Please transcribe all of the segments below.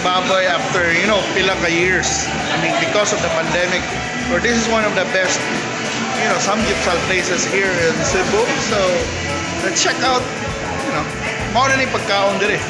baboy after pila ka years. I mean, because of the pandemic. But this is one of the best samgyupsal places here in Cebu. So, let's check out, mao na ni pagkaon diri.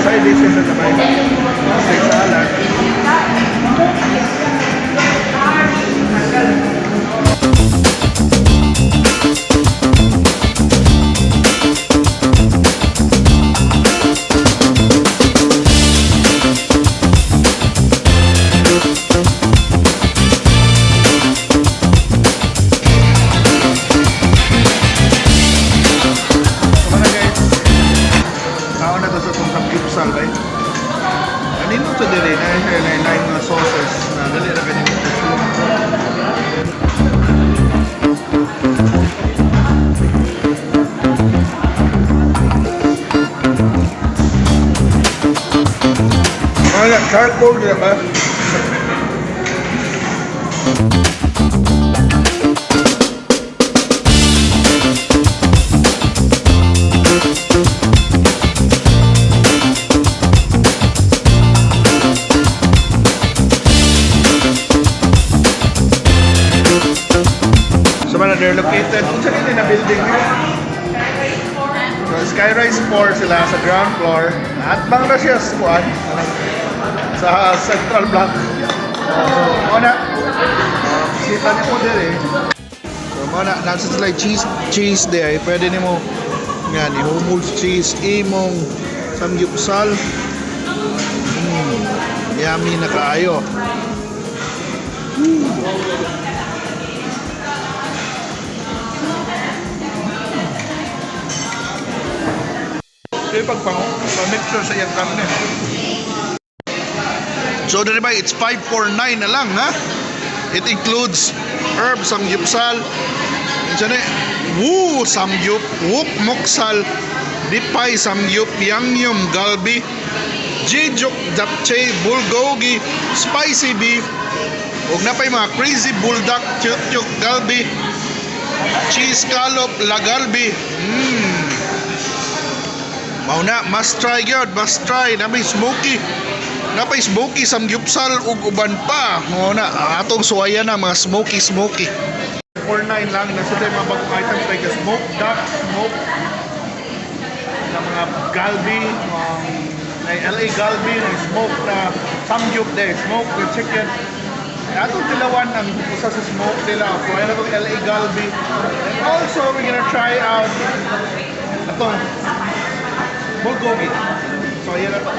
Side dishes na ba? Steak salad. So na guys, tao na to sa itong samgyupsal ba? Kanino to diri na siya na nine mga sauces na dali ra kanya consume. Wala, charcoal di ba? So man, they're located, kung saan na building nyo? So, Skyrise 4 sila sa ground floor. At bang na siya sa kuan? Sa Central Block. So, mo na. Bisita niyo mo diri. So, mo na. Nasa sila yung cheese, cheese there. Pwede nimo nga ni hummus cheese imong samgyupsal. Yummy na kaayo. Kaya pagpango, pa-mixture sa iyang karne. So, diri ba, it's 549 na lang, ha? It includes herb, samgyupsal, unsa ni? Woo, samgyup, whoop, moksal, dipay, samgyup, yangnyeom, galbi, jijuk, japchae, bulgogi, spicy beef, ug napay mga crazy buldak, tyuk galbi, cheese scallop, lagalbi. Mao na, must try gyud, must try. Napay smoky. Napay smoky samgyupsal ug uban pa. Mao na, ang atong suwayan na mga smoky smoky. 49 lang nasa tayo mga bagong items like the smoked duck, smoke na mga galbi, na LA galbi, na smoke na samgyup there, smoke na chicken. Atong tilawan ang usa sa smoke nila. So, ayan na itong LA galbi. And also, we're gonna try out atong bulgogi. So, ayan na to.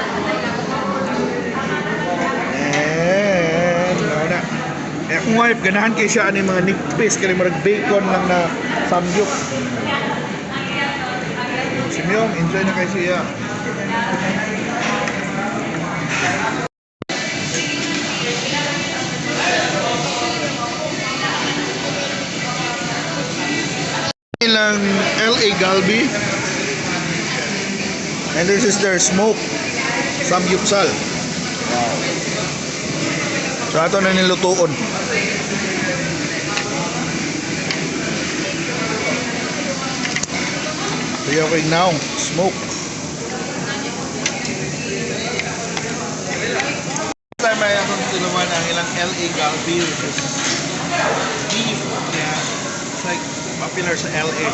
And, ano na. Eh, akong wife, ganahan kay siya ani mga nipis, kaya murag bacon lang na samgyup. Si Myong, enjoy na kay siya. Ilang LA Galbi. And this is their smoke samgyupsal. Wow. So ato na nilutuon. Kaya okay now, smoke. Time ay akong tiluman ang ilang LA Galbi, which is beef. Yeah. It's like popular sa LA.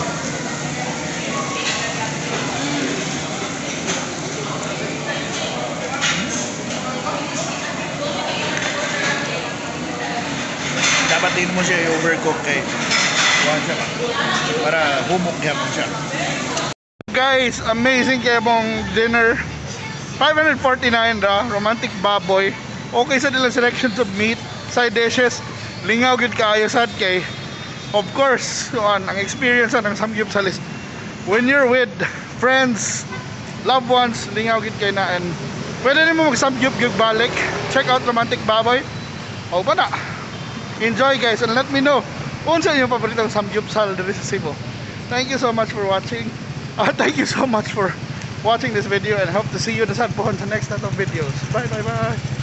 Dapat din mo siya i-overcook kay kuhan siya ba? Para humok gyapon siya. Guys, amazing kay mong dinner. 549 ra, Romantic Baboy. Okay sa nilang selections of meat, side dishes. Lingaw gid kaayo sad kay of course, kuan, ang experience ng samgyupsal is when you're with friends, loved ones, lingaw gid kay na and pwede nimo mag-samgyup gyud balik. Check out Romantic Baboy. O ba na? Enjoy, guys, and let me know unsa inyong paboritong samgyupsal diri sa Cebu. Thank you so much for watching. Thank you so much for watching this video and hope to see you na sad pohon sa next natong videos. Bye bye bye.